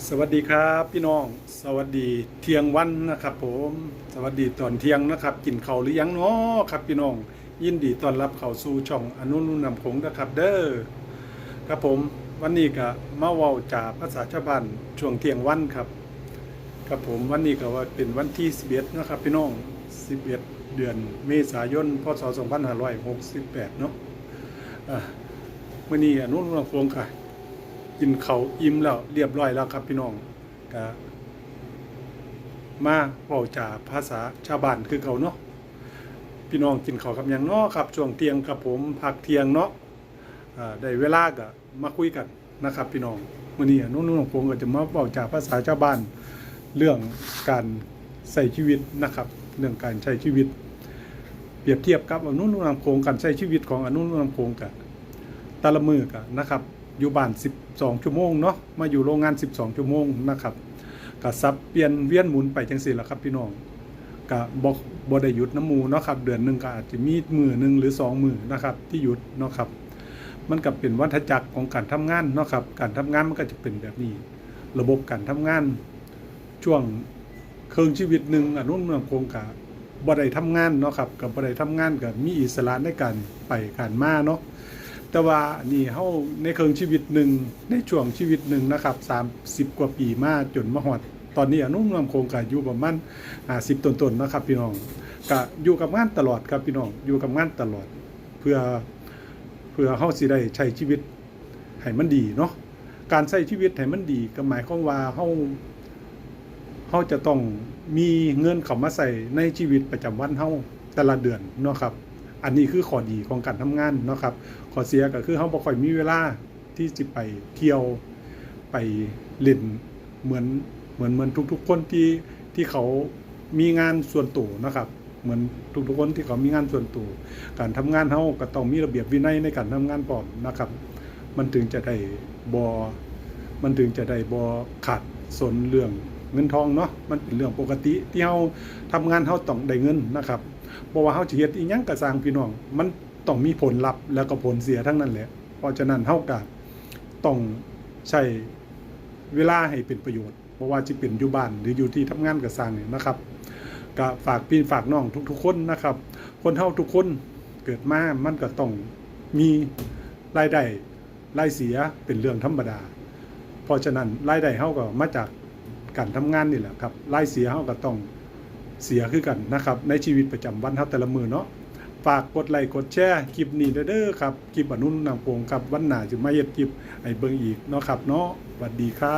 ສະຫວັດດີຄັບພີ່ນ້ອງ, ສະຫວັດດີທ່ຽງວັນນະຄັບຜົມ, ສະຫວັດດີຕອນທ່ຽງນະຄັບ. ກິນເຂົ້າຫຼືຍັງນໍຄັບພີ່ນ້ອງ? ຍິນດີຕ້ອນຮັບເຂົ້າສູ່ຊ່ອງອະນຸນຸນນຳຂົງນະຄັບເດີ. ຄັບຜົມ, ວັນນີ້ກະມາເວົ້າຈາພາສາຊາວບ້ານຊ່ວງທ່ຽງວັນຄັບ. ຄັບຜົມ, ວັນນີ້ກະວ່າເປັນວັນທີສິບເອັດນະຄັບພີ່ນ້ອງ, ສິບເອັດເດືອນເມສາຍົນ ພ.ສ. ສອງພັນຫ້າຮ້ອຍຫົກສິບແປດເນາະ. ອາ ມື້ນີ້ອະນຸນນຳຂົງກະ ກິນເຂົ້າອີ່ມແລ້ວ ລຽບຮ້ອຍແລ້ວຄັບພີ່ນ້ອງ, ກະມາເວົ້າຈາພາສາຊາວບ້ານຄືເກົ່າເນາະ. ພີ່ນ້ອງກິນເຂົ້າກັບຫຍັງນໍຄັບ ຊ່ວງທ່ຽງຄັບຜົມ, ພັກທ່ຽງເນາະ. ອາ ໄດ້ເວລາກະມາຄຸຍກັນນະຄັບພີ່ນ້ອງ. ມື້ນີ້ອະນຸນນຳຂົງກະຈະມາເວົ້າຈາພາສາຊາວບ້ານ ເລື່ອງການໃຊ້ຊີວິດນະຄັບ, ເລື່ອງການໃຊ້ຊີວິດ ປຽບທຽບກັບອະນຸນນຳຂົງ, ການໃຊ້ຊີວິດຂອງອະນຸນນຳຂົງກະ ແຕ່ລະມື້ກະນະຄັບ ຢູ່ບ້ານສິບສອງຊົ່ວໂມງເນາະ, ມາຢູ່ໂຮງງານສິບສອງຊົ່ວໂມງນະຄັບ, ກະສັບປ່ຽນວຽນໝູນໄປຈັ່ງຊີ້ລະຄັບພີ່ນ້ອງ. ກະບໍ່ ບໍ່ໄດ້ຢຸດນຳໝູ່ເນາະຄັບ, ເດືອນໜຶ່ງກະອາດຈະມີມື້ໜຶ່ງ ຫຼື ສອງມື້ນະຄັບ ທີ່ຢຸດເນາະຄັບ. ມັນກະເປັນວັດທະຈັກຂອງການທຳງານເນາະຄັບ, ການທຳງານມັນກະຈະເປັນແບບນີ້. ລະບົບການທຳງານ ຊ່ວງເຄິ່ງຊີວິດໜຶ່ງ ອະນຸນນຳຂົງກະບໍ່ໄດ້ທຳງານເນາະຄັບ, ກະບໍ່ໄດ້ທຳງານ ກະມີອິດສະຫຼະໃນການໄປການມາເນາະ. ແຕ່ວ່າອັນນີ້ເຮົາໃນເຄິ່ງຊີວິດໜຶ່ງ ໃນຊ່ວງຊີວິດໜຶ່ງນະຄັບ ສາມສິບກວ່າປີມາຈົນມາຮອດຕອນນີ້ ອະນຸນຳຂົງກະຢູ່ປະມານຫ້າສິບຕົ້ນໆນະຄັບພີ່ນ້ອງ. ກະຢູ່ກັບງານຕະຫຼອດຄັບພີ່ນ້ອງ, ຢູ່ກັບງານຕະຫຼອດ ເພື່ອ ເພື່ອເຮົາຊິໄດ້ໃຊ້ຊີວິດ ໃຫ້ມັນດີເນາະ. ການໃຊ້ຊີວິດໃຫ້ມັນດີກະໝາຍຄວາມວ່າເຮົາ ເຮົາຈະຕ້ອງມີເງິນເຂົ້າມາໃຊ້ໃນຊີວິດປະຈຳວັນເຮົາແຕ່ລະເດືອນເນາະຄັບ. ອັນນີ້ຄືຂໍ້ດີຂອງການທຳງານເນາະຄັບ. ຂໍ້ເສຍກະຄືເຮົາບໍ່ຄ່ອຍມີເວລາທີ່ຊິໄປທ່ຽວ ໄປຫຼິ້ນ ເໝືອນ ເໝືອນ ເໝືອນທຸກໆຄົນທີ່ ທີ່ເຂົາມີງານສ່ວນໂຕເນາະຄັບ. ເໝືອນທຸກໆຄົນທີ່ເຂົາມີງານສ່ວນໂຕ, ການທຳງານເຮົາກະຕ້ອງມີລະບຽບວິໄນໃນການທຳງານພ້ອມນະຄັບ. ມັນເຖິງຈະໄດ້ບໍ່ ມັນເຖິງຈະໄດ້ບໍ່ຂາດສົນເລື່ອງເງິນທອງເນາະ. ມັນເປັນເລື່ອງປົກກະຕິທີ່ເຮົາທຳງານເຮົາຕ້ອງໄດ້ເງິນນະຄັບ. ບໍ່ວ່າເຮົາຊິເຮັດອີ່ຫຍັງກະຊ່າງພີ່ນ້ອງ, ມັນຕ້ອງມີຜົນລັບ ແລ້ວກະຜົນເສຍທັງນັ້ນແຫຼະ. ເພາະສະນັ້ນເຮົາກະຕ້ອງໃຊ້ເວລາໃຫ້ເປັນປະໂຫຍດ ບໍ່ວ່າຊິເປັນຢູ່ບ້ານ ຫຼື ຢູ່ທີ່ທຳງານກະຊ່າງນີ້ນະຄັບ. ກະຝາກພີ່ຝາກນ້ອງທຸກໆຄົນນະຄັບ. ຄົນເຮົາທຸກຄົນເກີດມາມັນກະຕ້ອງມີລາຍໄດ້ລາຍເສຍ ເປັນເລື່ອງທຳມະດາ. ເພາະສະນັ້ນລາຍໄດ້ເຮົາກະມາຈາກການທຳງານນີ້ແຫຼະຄັບ, ລາຍເສຍເຮົາກະຕ້ອງເສຍຄືກັນນະຄັບ ໃນຊີວິດປະຈຳວັນເຮົາແຕ່ລະມື້ເນາະ. ຝາກກົດໄລ້ກົດແຊຄລິບນີ້ແດ່ເດີຄັບ. ຄລິບອະນຸນນຳຂົງຄັບ, ວັນໜ້າຊິມາເຮັດຄລິບໃຫ້ເບິ່ງອີກເນາະຄັບເນາະ. ຫວັດດີຄັບ.